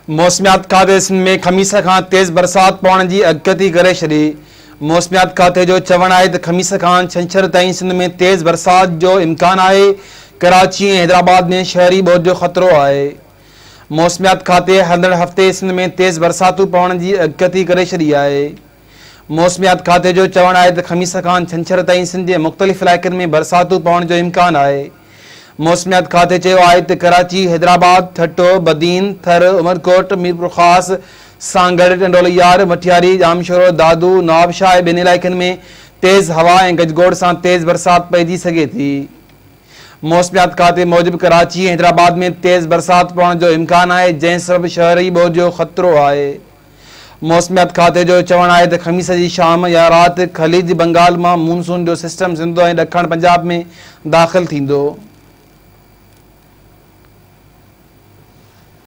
موسميات کاتي سنڌ ۾ خميس کان تيز برسات پوڻ جي اڳڪٿي ڪري ڇڏي. موسميات کاتي جو چوڻ آهي ته خميس کان ڇنڇر تائين سنڌ ۾ تيز برسات جو امڪان آهي، ڪراچي ۽ حيدرآباد ۾ شهري ٻوڏ جو خطرو آهي. موسميات کاتي هلندڙ هفتي سنڌ ۾ تيز برساتون پوڻ جي اڳڪٿي ڪري ڇڏي آهي. موسميات کاتي جو چوڻ آهي ته خميس کان ڇنڇر تائين سنڌ جي مختلف علائقن ۾ برساتون پوڻ جو امڪان آهي. موسميات کاتي چيو آهي ته ڪراچي، حيدرآباد، ٺٽو، بدين، ٿر، عمرڪوٽ، ميرپورخاص، سانگهڙ، ٽنڊولهيار، مٺياري، ڄامشورو، دادو، نوابشاهه ۽ ٻين علائقن ۾ تيز هوا ۽ گجگوڙ سان تيز برسات پئجي سگهي ٿي. موسميات کاتي موجب ڪراچي ۽ حيدرآباد ۾ تيز برسات پوڻ جو امڪان آهي جنهن سبب شهري ٻوڏ جو خطرو آهي. موسميات کاتي جو چوڻ آهي ته خميس جي شام يا رات خليج بنگال مان مون سون جو سسٽم سنڌ ۽ ڏکڻ پنجاب ۾ داخل ٿيندو.